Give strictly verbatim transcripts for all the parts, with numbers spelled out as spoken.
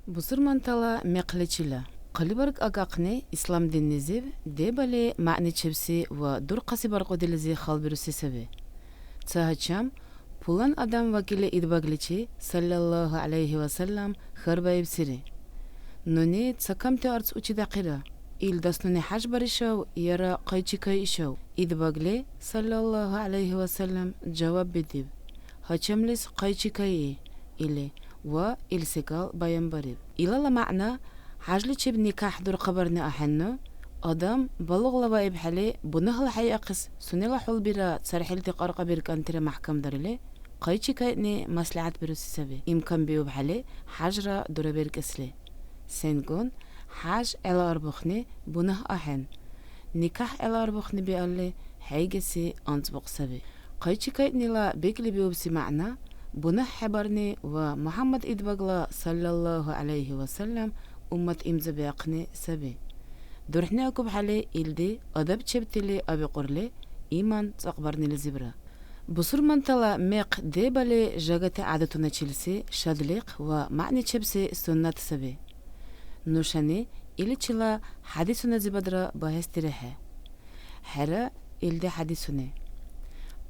Бусурмантала мекъличила хъалибарг агахъни ислам диннизиб дебали мягӀничебси ва дурхъаси баркьудилизи халбируси саби. Ца гьачам пулан адам вакили Идбагличи, саллаллаху гӀялайхи ва саллям, хьарбаибсири: «Нуни ца камти арц учидяхъира. Илдас нуни хӀяж баришав яра хъайчикайишав?» Идбагли, саллаллаху гӀялайхи ва саллям, жаваб бедиб: «Гьачамлис хъайчикайи», — или, ва ил секӀал баянбариб. Илала мягӀна: хӀяжличиб никяхӀ дурхъабарни ахӀенну, адам балугълаваибхӀели, бунагьла хӀейахъес сунела хӀулбира цархӀилти кьаркьа биркӀантира мяхӀкамдарили, хъайчикайъни маслигӀятбируси саби, имканбиубхӀели, хӀяжра дураберкӀесли. СенкӀун хӀяж гӀелаарбухъни бунагь ахӀен, никяхӀ гӀелаарбухъни биалли, хӀейгеси анцӀбукь саби. Хъайчикайънила бекӀлибиубси мягӀна: бунагь хӀебарни ва МухӀяммад Идбагла, саллаллаху гӀялайхи ва саллям, уммат имцӀабиахъни саби. ДурхӀни акӀубхӀели, илди адабчебтили абикьурли, иман цӀакьбарнилизибра. Бусурмантала мекъ дебали жагати гӀядатуначилси шадлихъ ва мягӀничебси суннат саби. Нушани иличила хӀядисуназибадра багьес дирехӀе. ХӀера, илди хӀядисуни.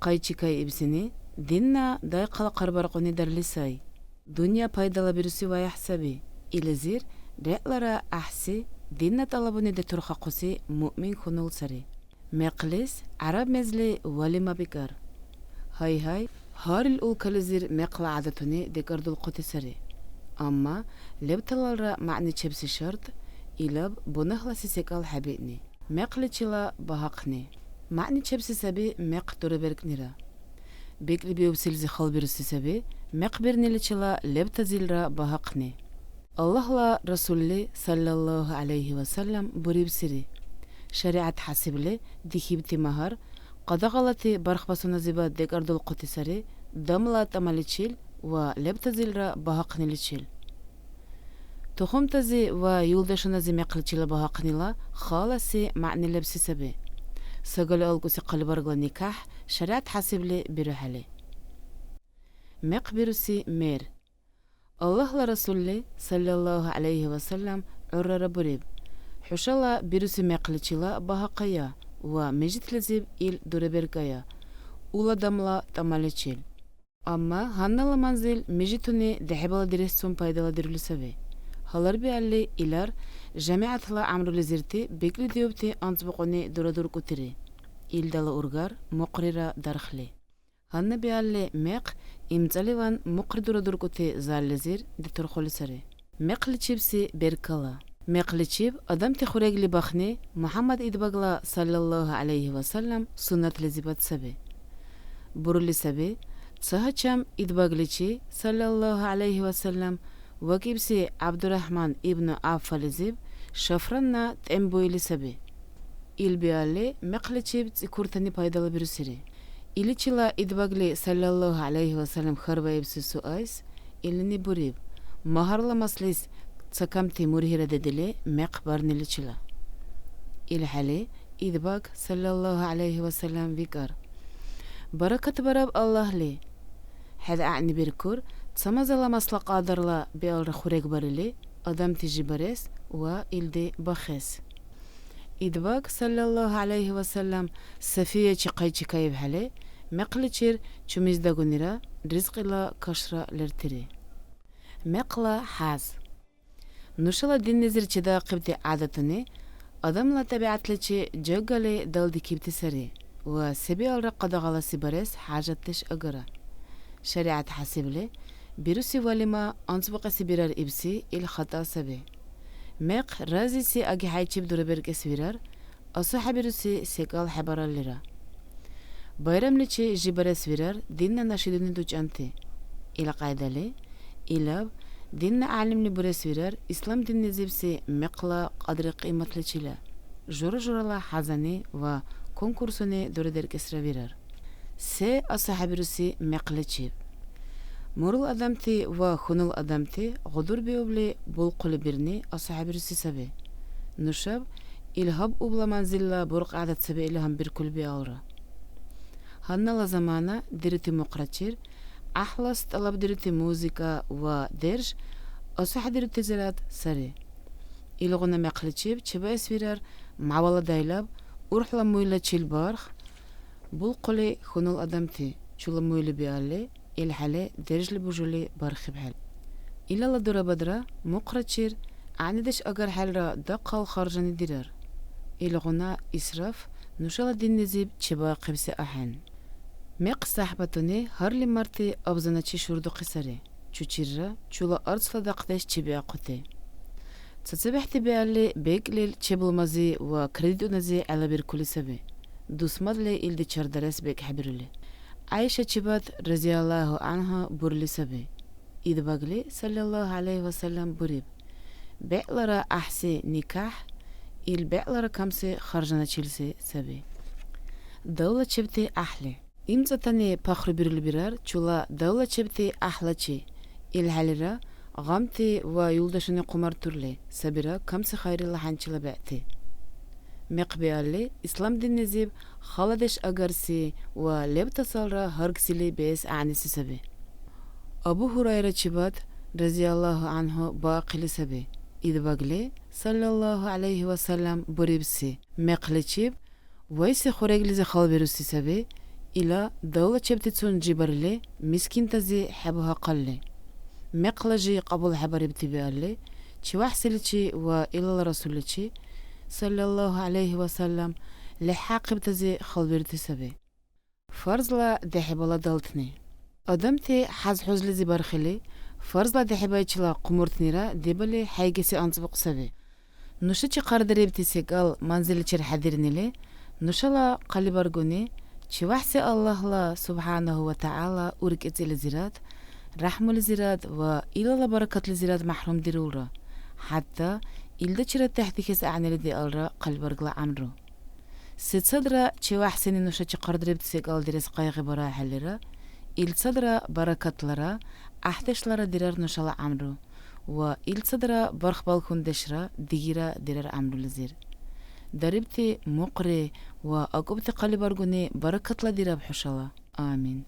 Хъайчикайибсини динна дайхъала хъарбаркьуни дарли сай. Дунъя пайдалабируси ваяхӀ саби. Илизир регӀлара гӀяхӀси динна тӀалабуни детурхахъуси муъмин хьунул сари. Мекълис гӀяраб мезли валима бикӀар. Гьайгьай, гьарил улкализир мекъла гӀядатуни декӀардулхъути сари. Амма лебталалра мягӀничебси шарт, илаб бунагьласи секӀал хӀебиъни, мекъличила багьахъни. МягӀничебси саби мекъ дураберкӀнира. БекӀлибиубсилизи халбируси саби мекъ бирниличила лебтазилра багьахъни. Аллагьла Расулли, саллаллаху гӀялайхи ва саллям, бурибсири: шаригӀят хӀясибли дихьибти магьар къадагъалати бархбасуназибад декӀардулхъути сари дамла тӀамаличил ва лебтазилра багьахъниличил. Тухумтази ва юлдашунази мекъличила багьахънила халаси мягӀни лебси саби, сагали алкӀуси хъалибаргла никяхӀ шаригӀят хӀясибли бирухӀели. Мекъ бируси мер. Аллагьла Расулли, саллаллаху гӀялайхи ва саллям, гӀуррара буриб: хӀушала бируси мекъличила багьахъая ва мижитлизиб ил дураберкӀая, уладамла тӀамаличил. Амма гьаннала манзил мижитуни дехӀибала диресцун пайдаладирули саби. Гьалар биалли, илар жамигӀятла гӀямрулизирти бекӀлидиубти анцӀбукьуни дурадуркӀутири, илдала ургар мукърира дархли. Гьанна биалли, мекъ имцӀаливан мукъри дурадуркӀути заллизир детурхули сари. Мекъличибси беркала. Мекъличиб адамти хурегли бахни МухӀяммад Идбагла, саллаллаху гӀялайхи ва саллям, суннатлизибад саби. Бурули саби, ца гьачам Идбагличи, саллаллаху гӀялайхи ва саллям, вакӀибси ГӀябдуряхӀман ибну ГӀавфализиб шафранна тӀем буили саби. Ил биалли, мекъличиб цӀикуртани пайдалабирусири. Иличила Идбагли, саллаллаху гӀялайхи ва саллям, хьарбаибси суайс, илини буриб: «Магьарла маслис ца камти мургьира дедили мекъ барниличила». ИлхӀели Идбаг, саллаллаху гӀялайхи ва саллям, викӀар: «Баракат бараб Аллагьли! ХӀед гӀягӀнибиркур, ца мазала масла кьадарла биалра хурег барили, адамти жибарес ва илди бахес». Идбаг, саллаллаху гӀялайхи ва саллям, Сафиячи хъайчикайибхӀели, мекъличир чумиздагунира ризкьила кашра лертири. Мекъла хӀяз. Нушала диннизир чедаахъибти гӀядатуни адамла тӀабигӀятличи жагали далдикибти сари ва се-биалра къадагъаласи барес хӀяжатдеш агара. ШаригӀят хӀясибли, бируси валима анцӀбукьеси бирар ибси ил хатӀа саби. Мекъ разиси аги-хӀяйчиб дураберкӀес вирар, асухӀебируси секӀал хӀебараллира. Байрамличи жибарес вирар динна нашидуни дучӀанти. Илкьяйдали, илаб динна гӀялимли бурес вирар ислам диннизибси мекъла кьадри-кьиматличила, жура-журала хӀязани ва конкурсуни дурадеркӀесра вирар. Се асухӀебируси мекъличиб? Мурул адамти ва хьунул адамти гъудурбиубли булхъули бирни асухӀебируси саби. Нушаб ил гьаб убла манзилла буркь-гӀядат саби или гьанбиркули биалра. Гьаннала замана дирути мукърачир гӀяхӀлас тӀалабдирути музыка ва держ асухӀедирутизирад сари. Илгъуна мекъличиб чебаэс вирар мявала дайлаб урхӀла муйлачил барх, булхъули хьунул адамти, чула муйли биалли, илхӀели держли бужули бархибхӀел. Илала дурабадра мукърачир гӀягӀнидеш агархӀелра дахъал харжани дирар. Илгъуна исраф нушала диннизиб чебаахъибси ахӀен. Мекъ сяхӀбатуни гьарли-марти абзаначи шурдухъи сари, чучирра чула арцла дахъдеш чебиахъути. ЦацабехӀти биалли, бекӀлил чеблумази ва кредитунази гӀелабиркули саби, дусмадли илди чардарес бекӀхӀебирули. ГӀяйшачибад, разиаллагьу гӀянгьу, бурили саби, Идбагли, саллаллагьу гӀялайгьи ва саллам, буриб: «БегӀлара гӀяхӀси никяхӀ, ил бегӀлара камси харжаначилси саби». Давлачебти гӀяхӀли. ИмцӀатани пахрубирули бирар чула давлачебти гӀяхӀлачи, илхӀелира гъамти ва юлдашуни хъумартурли сабира камси хайрила хӀянчила бегӀти. Мекъ биалли, ислам диннизиб халадеш агарси ва лебтасалра гьаргсили биэс гӀягӀниси саби. Абу Гьурайрачибад, разиаллагьу гӀянгьу, баахъили саби, Идбагли, саллаллагьу гӀялайгьи ва саллам, бурибси: «Мекъличиб вайси хуреглизи халбируси саби, ила давлачебтицун жибарили, мискинтази хӀебугьахъалли. Мекъла жи кьабулхӀебарибти биалли, ЧевяхӀсиличи ва илала Расулличи, саллаллагьу гӀялайгьи ва саллам, лехӀяхъибтази халбирути саби». Фарзла дехӀибала далтни. Адамти хӀяз-хӀузлизи бархили, фарзла дехӀибайчила хъумуртнира дебали хӀейгеси анцӀбукь саби. Нушачи хъардарибти секӀал манзилличир хӀедирнили, нушала хъалибаргуни ЧевяхӀси Аллагьла, субхӀянагьу ва тагӀяла, уркӀецӀилизирад, ряхӀмулизирад ва илала баракатлизирад мяхӀрумдирулра, хӀятта илдачирад тяхӀдихьес гӀягӀнили диалра хъалибаргла гӀямру. Сецадра ЧевяхӀсини нушачи хъардарибти секӀал дирес къайгъибарахӀеллира, илцадра баракатлара, гӀяхӀдешлара дирар нушала гӀямру ва илцадра бархбалхундешра дигира дирар гӀямрулизир. Дарибти мукъри ва акӀубти хъалибаргуни баракатладираб хӀушала. Амин.